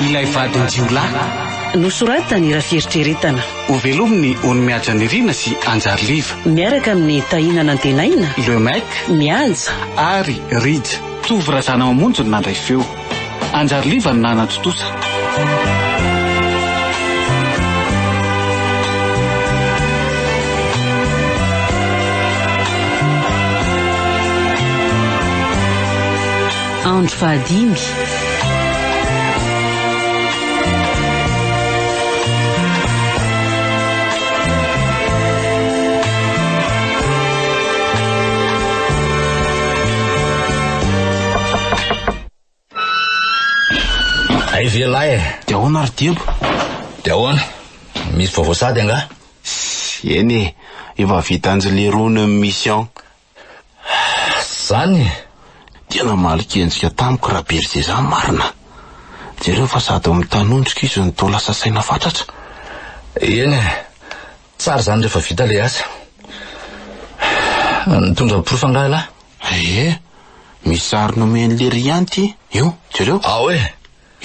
Ilay vadin-jiolahy. Nosoratany raha fieritreretana. Hovelomin'i Ony Nirina sy Anjary Liva. Miaraka amin'ny Tahina Nantenaina. Le Mec. Mihaja. Ary Rija. Tovo Razanamamonjy no nandray feo. Anjary Liva no nanatontosa. Andro fahadimy. Hay ve lahy e? Dia ahoana ry Diebo? Dia ahoana? Misy vaovao sady angaha? Eny e, efa vitan'i Leroa ny mission. Zany e? Tena malikenjika tamiko Raberger zany marina. Jereo fa sady mitanondrika izy no toa lasa saina fatratra. Eny e, tsara izany rehefa vita ilay asa. Nitondra porofo angaha ialahy? Ie, misy sary nomen'i Lery ihany ity. Io, jereo. Ao e!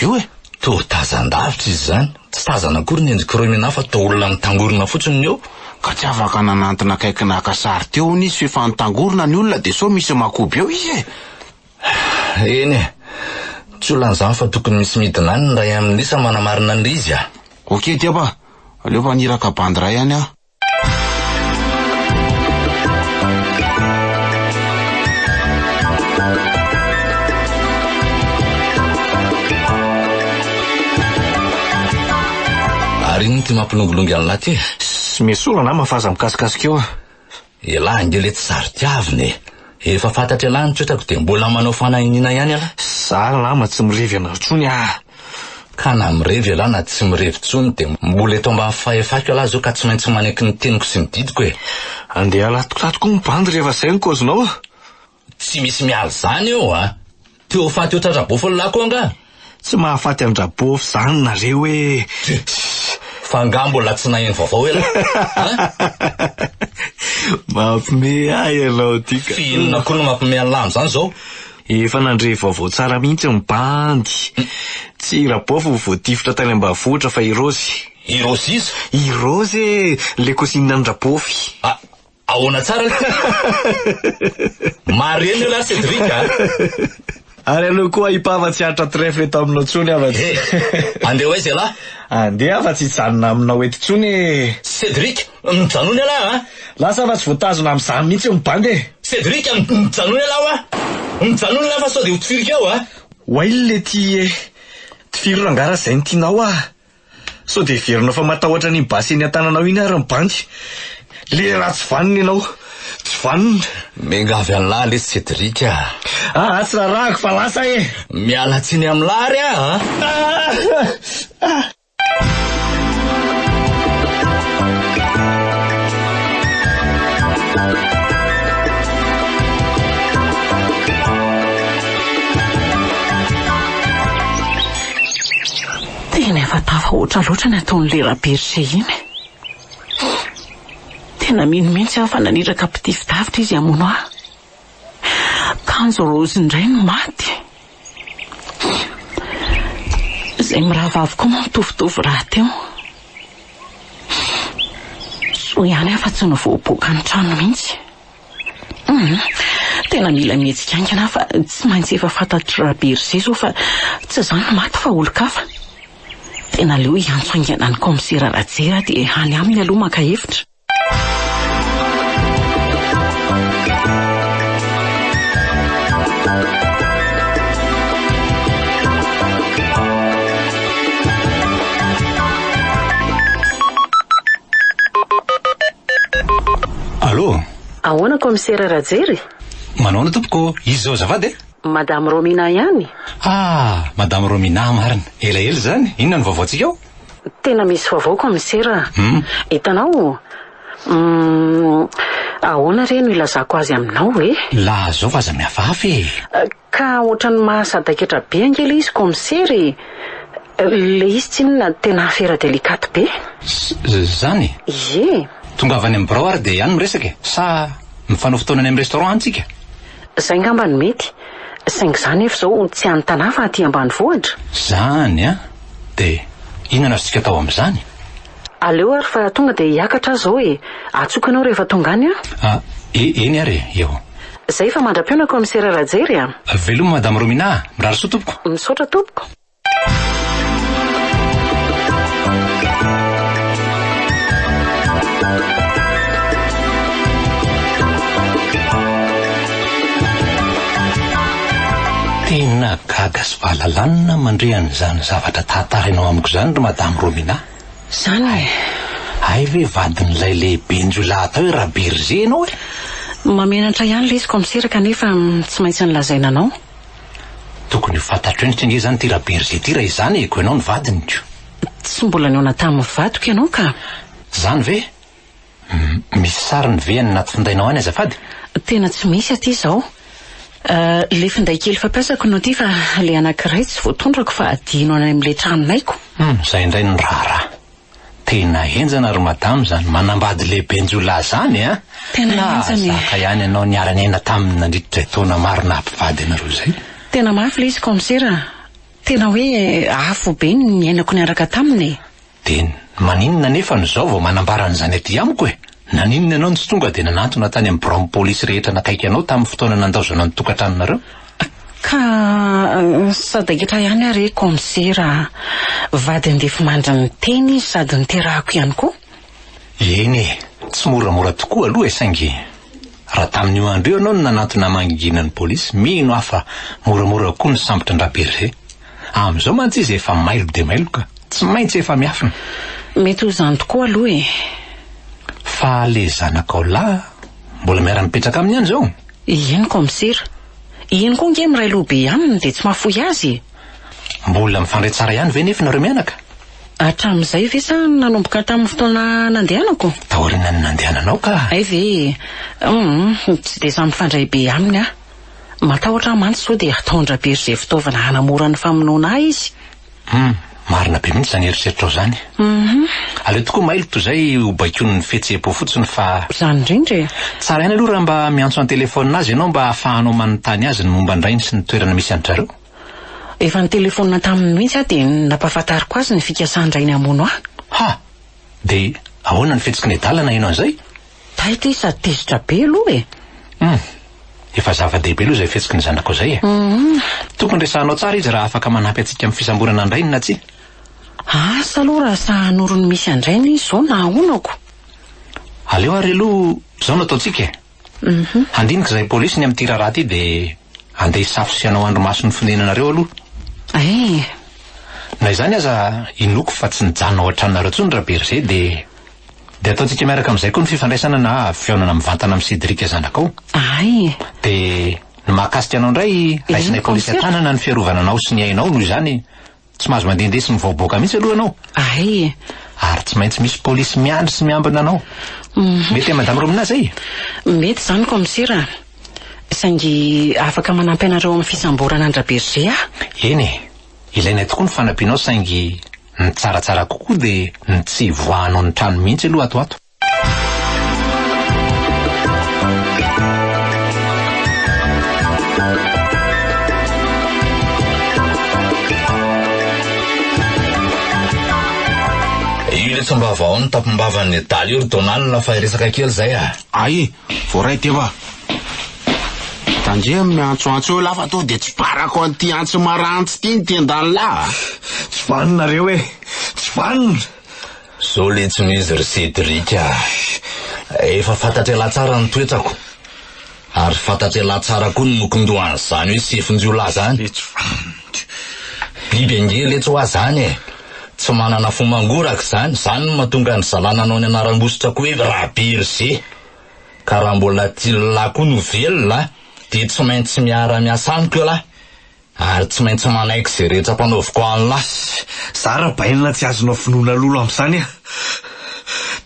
Io e! Toa tazan-davitra izy izany. Tsy tazana akory ny endrik'i Romina fa toa olona mitangorona fotsiny ny eo. Ka tsy afaka nanantona akaiky naka sary teo hono izy f'efa nitangorona ny olona dia sao misy makoby eo izy e! Eny e! Tsy olana izany fa tokony misy midina any ny iray amin'isa manamarina an'ilay izy a! Ok Diaba, aleo fa haniraka bandy iray any aho. Ary inona ity mampilongilongy an'lah ty e? Sss, miesora nama fa aza mikasikasika eo a! Elah ange le tsy saro-tiavina e! Efa fantatr'elah ny toetrako dia mbola manao fanahiniana ihany elah. Za nama tsy mirevy anao intsony ah! Ka na mirevy elah na tsy mirevy intsony dia mbola eto ambany fahefako elah zao ka tsy maintsy manaiky ny teniko sy ny didiko e! Andeha halatoko tato koa ny bandy rehefa zay ny kaozinao. Tsy misy miala izany eo a! Te ho faty ohatran-dRabofy ny lahy koa angaha? Tsy mahafaty an-dRabofy izany nareo e! Fa angaha mbola tsy naheno vaovao elah? A? Mampime ahy ianao ty ka. F'inona koa no mampime an'lah amin'izany izao? Efa nandre vaovao tsara mihitsy ny bandy. Tsy i Rabofy no voatifitra tany ambanivohitra fa i Raozy. I Raozy iza? I Raozy e! Ilay cousine an-dRabofy. A! Ahoana tsara le Marina io lahy Cédric a! Ary aleo koa hipava tsy hatra trèfle eto aminao tsony aho fa tsy. Eh! Andeha ho aiza ialahy? Andeha aho fa tsy hijanona aminao eto tsony e! Cédric, mijanona ialahy a! Lasa aho fa tsy voatazona amin'izany mihitsy eo ny bandy e! Cédric, mijanona ialahy hoa! Mijanona ialahy fa sao dia ho tifiriko eo a! Oay le ty e! Tifiro rangahy raha izay no tianao ah! Sao dia heverinao fa matahotra an'iny basy eny an-tananao iny ary ny bandy? Lehilahy tsy vanona ianao. Tsy vanona. Miangavy an'lah lesy Cédric a! Aa tsy rarahako fa lasa e! Miala tsiny amin'lah ary aho a! Ah! Tena efa tafahoatra loatra ny ataon'ilay Raberger iny. Tena mino mihitsy aho fa naniraka mpitifi-davitra izy hamono ahy. Kanjo Rose indray no maty. Izay mirahavavy koa moa mitovitovy rahateo. Soa ihany aho fa tsy nivoaboaka ny trano mihitsy. Hum, tena mila mihetsika haingana aho fa tsy maintsy efa fantatr'i Raberger izao fa tsy izaho no maty fa olon-kafa. Tena aleo hiantso haingana ny kaomisera Rajery aho dia any aminy aloha maka hevitra. Allô? Ahoana Kaomisera Rajery? Manahoana tompoko, iza izao azafady e? Madame Romina ihany? Ah, Madame Romina marina. Elaela izany, inona no vaovaontsika ao? Tena misy vaovao Kaomisera a. Hum. Hitanao, hum, ahoana re no ilazako azy aminao e? Lazao fa aza mihafahafa e. Ka ohatran'ny mahasadaikatra be ange ilay izy kaomisera e! Ilay izy tsinona tena afera delicate be. Zany e? Ie. Tongava any amin'ny birao ary dia any miresaka e! Sa mifanao fotoana any amin'ny restaurant any tsika? Zay ngamba no mety. Saingy za nefa izao tsy any Tanà fa aty ambanivohitra. Zany an! Dia inona no azontsika atao amin'izany? Aleo ary fa tonga dia hiakatra aho izao e! Antsoiko ianao rehefa tonga any aho. Ah, e, eny ary e, eo. Izay fa mandra-pihaona Kaomisera Rajery a! Veloma Madame Romina a! Mirary soa tompoko. Misaotra tompoko. Tena gaga sy valalanina mandre an'izany zavatra tantarainao amiko izany ry Madame Romina. Izany e! Hay ve vadin'ilay lehiben-jiolahy atao hoe Raberger ianao e? Mahamenatra ihany ilay izy kaomisera kanefa tsy maintsy nolazaina anao. Tokony ho fantatro endrika ange izany ity Raberger ity raha izany e, koa ianao no vadiny ko. Tsy mbola nihaona tamin'ny vadiko ianao ka. Izany ve? Misy sariny ve any anaty findainao any azafady? Tena tsy misy aty izao. Ilay finday kely fampiasako no aty fa ilay anankiray tsy voatondrako fa adino any amin'ilay tranonaiko. Hum, izay indray no raharaha. Tena henjana ry madama izany manambady lehiben-jiolahy izany a! Tena henjana e! Nahazaka ihany ianao niara-niaina taminy nandritra izay taona maro naha-mpivady anareo izay. Tena mafy ilay izy kaomisera a! Tena hoe afo be ny niainako niaraka taminy e! Dia maninona anefa no izao vao manambara an'izany aty amiko e? Naninona ianao no tsy tonga dia nanantona tany amin'ny biraon'ny polisy rehetra nakaiky anao tamin'ny fotoana nandaozana ny tokantranonareo? Ka sadaikatra ihany aho re kaomisera a! Vady andefimandrin'ny tena izy sady niterahako ihany koa. Eny e, tsy moramora tokoa aloha e, saingy raha tamin'io andro io ianao no nanantona mangingina ny polisy, mino aho fa moramora kokoa ny sambotra an-dRaberger. Amin'izao mantsy izy efa mailo dia mailo ka. Tsy maintsy efa miafina. Mety ho izany tokoa aloha e. Fa le zanakao lahy mbola miara-mipetraka aminy ihany izao? Eny kaomisera. Iny koa ange miray loha be aminy dia tsy mahafoy azy e. Mbola mifandray tsara ihany ve nefa nareo mianaka? Hatramin'izay ve sa nanomboka tamin'ny fotoana nandehanako? Taorian'ny nandehananao ka. Hay ve e. Hum, tsy dia samy mifandray be aminy aho. Matahotra aho mantsy sao dia hataon-dRaberger fitaovana hanamora ny famonoana ahy izy. Hum, marina be mihitsy izany eritreritrao izany. Hum. Aleo tokoa mailo toy izay ho baikoin'ny fihetseham-po fotsiny fa. Izany indrindra e. Tsara ihany aloha raha mba miantso an-telefaonina azy ianao mba hahafahanao manontany azy ny momba an-drainy sy ny toerana misy an-dry zareo. Efa nitelefaonina taminy mihitsy aho dia nampahafantariko azy ny fikasan-drainy hamono ahy. Ha! Dia ahoana ny fihetsiky ny adala naheno an'izay? Taitra izy sady tezitra be aloha e! Hum. Efa zava-dehibe aloha izay fihetsiky ny zanakao izay e! Hum. Tokony resahanao tsara izy raha afaka manampy antsika amin'ny fisamborana an-drainy na tsia. Asa aloha raha sahy hanoro ny misy an-drainy izy izao na ahoana ko. Aleo ary aloha izao no ataontsika e! Hum. Handinika izahay polisy ny amin'ity raharaha ity dia andeha hisafo sy hanao andrimaso ny fonenanareo aloha. Eh! Na izany aza inoako fa tsy nijanona ao an-tranonareo intsony Raberger dia. Dia ataontsika miaraka amin'izay koa ny fifandraisana na fihaonana mivantana amin'i Cédric zanakao. Ay! Dia ny mahakasika anao indray, raisinay polisy an-tanana ny fiarovana anao sy ny ainao, noho izany tsy mahazo mandehandeha sy mivoaboaka mihitsy aloha ianao. Ay! Ary tsy maintsy misy polisy miandry sy miambina anao. Mety amin'i Madame Romina izay? Mety izany kaomisera a! Saingy afaka manampy anareo amin'ny fisamborana an-dRaberger aho. Eny e! Ilainay tokoa ny fanampianao saingy ny tsaratsara kokoa dia ny tsy hivoahanao ny trano mihitsy aloha ato ato. Io le tsy mba vao ny tampom-bavan'ny adala io ry Donald fa hiresaka kely zay a. Ay, voaray teo ah. Tandremo miantsoantso eo lah fa to dia tsiparako an'ity antsy marantsy ity ny tendan'lah a! Tsy vanona nareo e! Tsy vanona! Zao letsy no izy ry Cédric a! Efa fantatr'ialahy tsara ny toetrako. Ary fantatr'ialahy tsara koa ny mokondohan'izany hoe sefon-jiolahy zany. Tsy vanona. Biby ange letsy hoa zany e! Tsy manana fo mangoraka izany, izany no mahatonga an-dry zalahy nanao ny anaram-bositra koa hoe Raberger. Ka raha mbola tia koa no velona dia tsy maintsy miara miasa amiko ialahy ary tsy maintsy manaiky izay rehetra ampanaoviko an'lah. Za rabainina tsy azonao vonoina lolo amin'izany a!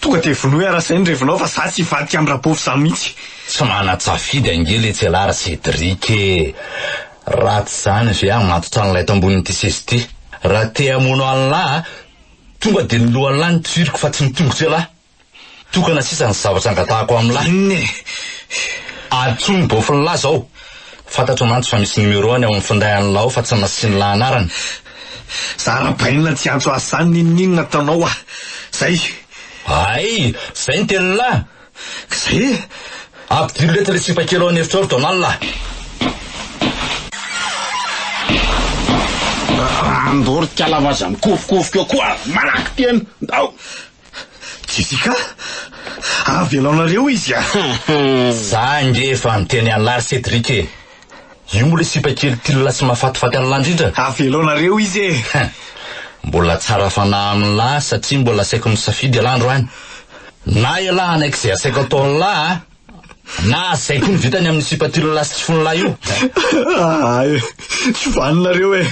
Tonga dia vonoy ara izay ny revinao fa za tsy hivadika amin'i Rabofy izany mihitsy. Tsy manan-tsafidy ange letsy ialahy ry Cédric e! Raha tsy izany ve hamatotra an'ilay eto ambonin'ity seza ity? Raha te hamono an'lah, tonga dia ny lohan'lah no tifiriko fa tsy ny tongotr'ialahy. Tokana sisa ny zavatra angatahako amin'lah. Inona e? Antsoy ny bôfin'lah zao. Fantatro mantsy fa misy numéro any ao amin'ny finday an'lah ao fa tsy nasian'lah anarana. Za rabainina tsy hiantso azy zany n'inon'inona ataonao ah. Zay. Hay, zay ny tenin'lah. Ka zay e. Ampidiro letsy le sipa kely ao an'efitra ao ry Donald ah. Andao ry kalavaza mikofikofoka eo koa, malaky tena. Ndao. Jessica, avelaonareo izy a! Za ange efa niteny an'lah ry Cédric e! Io moa le sipa kely tilona sy mahafatifaty an'lah indrindra. Avelaonareo izy e! Mbola tsara fanahy amin'lah satria mbola asaiko misafidy ialahy androany. Na ialahy hanaiky izay asaiko ataon'lah a! Na izay koa no vitany amin'ny sipa tilona sy tsifon'lah io. Ay, tsy vanona nareo e!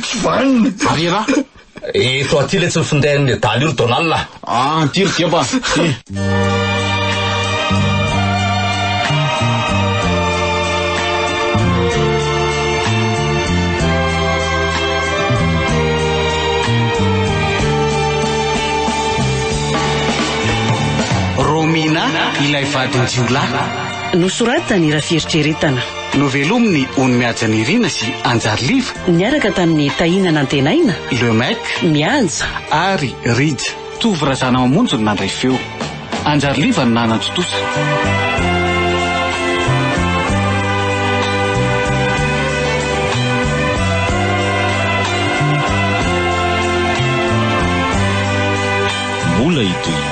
Tsy vanona! Ary ialahy? Eto aty letsy ny findain'ny nedala io ry Donald a! Ah, ty ry Deba, ty. Romina, ilay vadin-jiolahy. Nosoratany Rafieritreretana. Novelominy Ony Mihaja Nirina sy Anjary Liva. Niaraka tamin'i Tahina Nantenaina. Le Mec. Mihaja. Ary Rija. Tovo Razanamamonjy no nandray feo. Anjary Liva no nanatontosa. Mbola hitohy.